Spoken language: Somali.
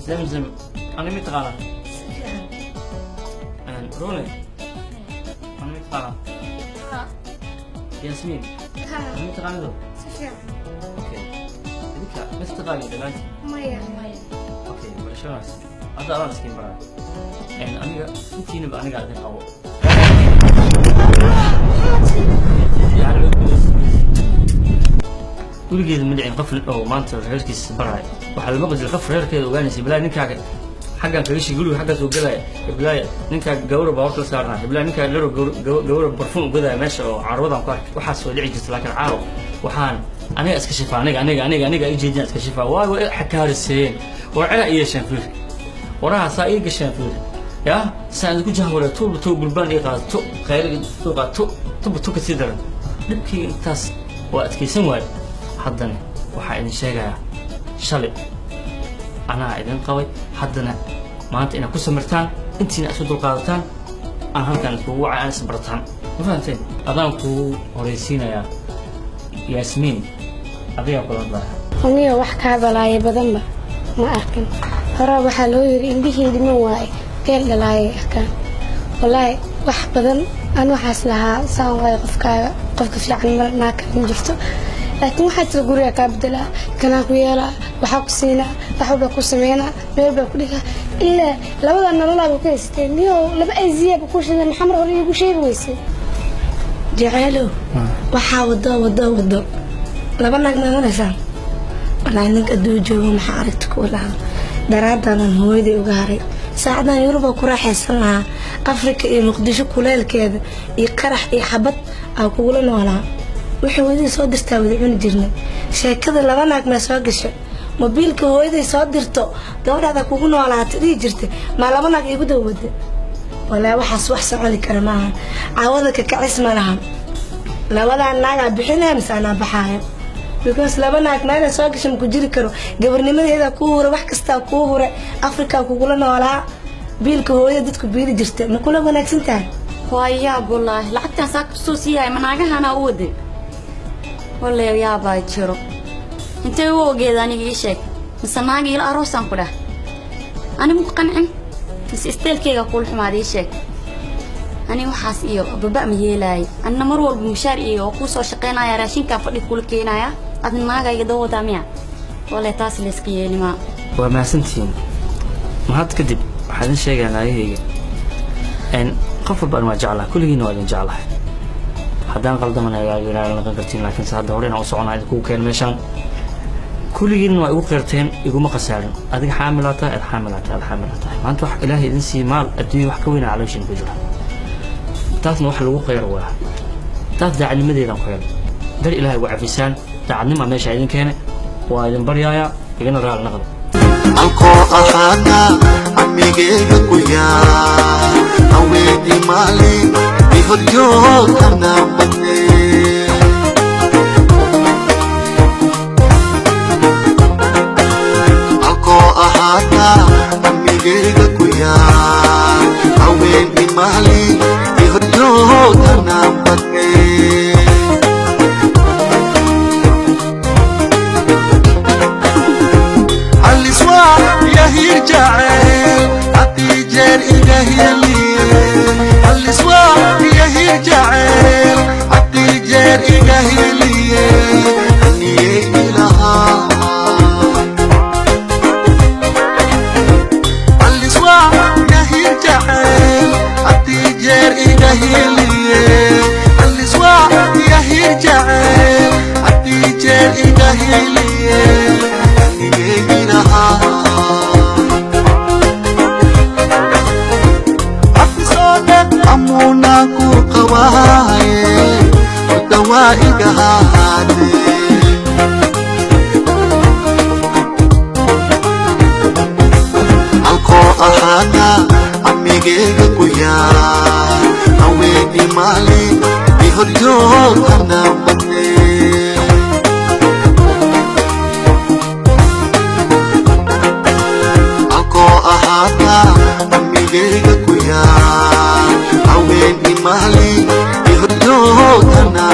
Zamzam, ani ma taqaanaa? Rune, ani ma taqaanaa? Yasmiin, ani ma taqaanido? Okay, idinka ma taqaaniin dhammaantiin? Maya. Okay, barasho wanaagsan. Hadda adaan iskiin baraya. Aniga intiinaba aniga idin qabo. Weligeeda ma dhicin qof oo maanta reerkiisa baraya. Waxaa la maqli jiray qof reerkeeda ogaanaysa, bilaay ninkaaga xaggan kaga shii, guriga xaggaas uu galaya, bilaay ninkaaga gawra baa horta la saarnaa, bilaay ninkaaga dharo gawra barfuun u gadaya meesha oo carwadan ku arkay. Waxaas way dhici jirta, laakiin caawa waxaan aniga iska shifaa, aniga aniga aniga aniga i jeedina iska shifaa. Waayo way xakaariseen, war cina i yeesheen fiir, waraha saa ii gasheen fiir, ya saan idinku jahwale, tuuba tuu gulbaan ii qaadato, khayriga tuu qaadato, tuba tu kasii daran. Dhibkii intaas waa adkaysan waaye. Haddana waxaa idin sheegayaa, shalay anaa idin qabay, haddana maanta inaad ku samirtaan, intiina isu dulqaadataan, aan halkan iskugu wacay, aan isbartaan. Ma fahamteen? Adaan kuu horaysiinayaa Yaasmiin, adigaa kula hadlaya. Aniga wax kaa balaaya badanba ma arkin. Horaa waxaa loo yiri indhihii dhiman waaye geel dhalaayay arkaan. Wallaahi wax badan aan waxaas lahaa saan waaye, qofkaaga qofka fiican marnaa kale ma jirto, laakiin waxaa jira guriga kaa bedelaa, kanaa ku yeelaa, waxaa ku siinaa, wax walbaa ku sameynaa, meel baa ku dhigaa, ilaa labada nololaaba ku haysatee niyow laba aysiyaaba ku shidan. Maxaa mar hore iigu sheegi weysay? Jaceylow, waxaa wado wado wado laba naag maamanaysaa. Walaahi ninka hadduu joogo maxaa aragti ku lahaa daraadaanan hooyaday uga haray. Saacadan Yurubaa ku raaxaysan lahaa, Afrika iyo Muqdisho kuleelkeeda iyo qarax iyo xabad aa kugula noolaa. Waxay hooyaday soo dirtaa wada cuni jirnay. Sheekada laba naag maa soo gashay, mobiilka hooyaday soo dirto gabadhaada kugu noolaata dhihi jirtay, maa laba naag iigu daba wada? Walaa waxaas wax soconi kara maaha. Caawada kakacis ma laha. Labadaa naagaa bixinaya mise anaa baxaaya? Because laba naag meela soo gasha ma ku jiri karo. Gabarnimadeeda kuu hura, wax kastaa kuu hura, Afrikaa kugula noolaa, biilka hooyada dadku biili jirta ma kula wanaagsan tahay? Waa yaab wallaahi, lacagtaan saa kusoo siiyahay ma naagahanaa u waday? Walle yaabaa jiro. Intee u ogeeda aniga ii sheeg, mise naaga ila aroosaan ku dhah ani maku qancin, mise isteelkeyga kuula xumaada? Ii sheeg. Ani waxaas iyo baba ma yeelaayay. Anna mar walba mushaar iyo oo kuu soo shaqaynaya, raashinkaa fadhi kula keenaya, adna naaga iga daba wadaa miya? Walle taas layska yeelimaa. Waa mahadsantihiin. Mahad kadib waxaa idin sheegayaa naagahayga, qof walba an waa jeclahay, kulligiina waa idin jeclahay. Haddaan qaldamana noqon kartiin, laakiin se hadda hore inaan u soconaa idinkugu keen meeshaan. Kulligiina waa igu qeyrteen, iguma khasaarin. Adiga xaamilaa tahay, ad xaamilaa tahay, ad xaamilaa tahay. Maanta wax Ilaahay idin siiye maal adduunya wax ka weynaa calooshiina ku jira, taasna wax lagu qeyro waa taas. Daacadnimadeedaan ku helay, dar Ilaahay ugu cafisaan. Daacadnimaa meesha idin keenay, waa idin baryaayaa, igana raali naqda. Alkoo ahaana amigeyga ku yaa, haweeni maalin ihorjoog kana badne. Alkoo ahaana amigeyga ku yaa, haweeni maalin ihorjoog kana badne. Haliswa yahir jacayl haddii jeer iga heliye, haliswa yahir jacayl haddii jeer iga heliye, haniyey ilahaa. Haliswa yahir jacayl haddii jeer iga heliye, haliswa yahir jacayl haddii jeer iga heliye, haniyey ilahaa. Afisooda amuuna ku qabaaye, horta waa iga haatee. Alkoo ahaana amigeyga ku yaa, haweeni maalin ihorjoog kana badne. Alkoo ahaana amigeyga ku yaa, haweeni maalin ihorjoog kana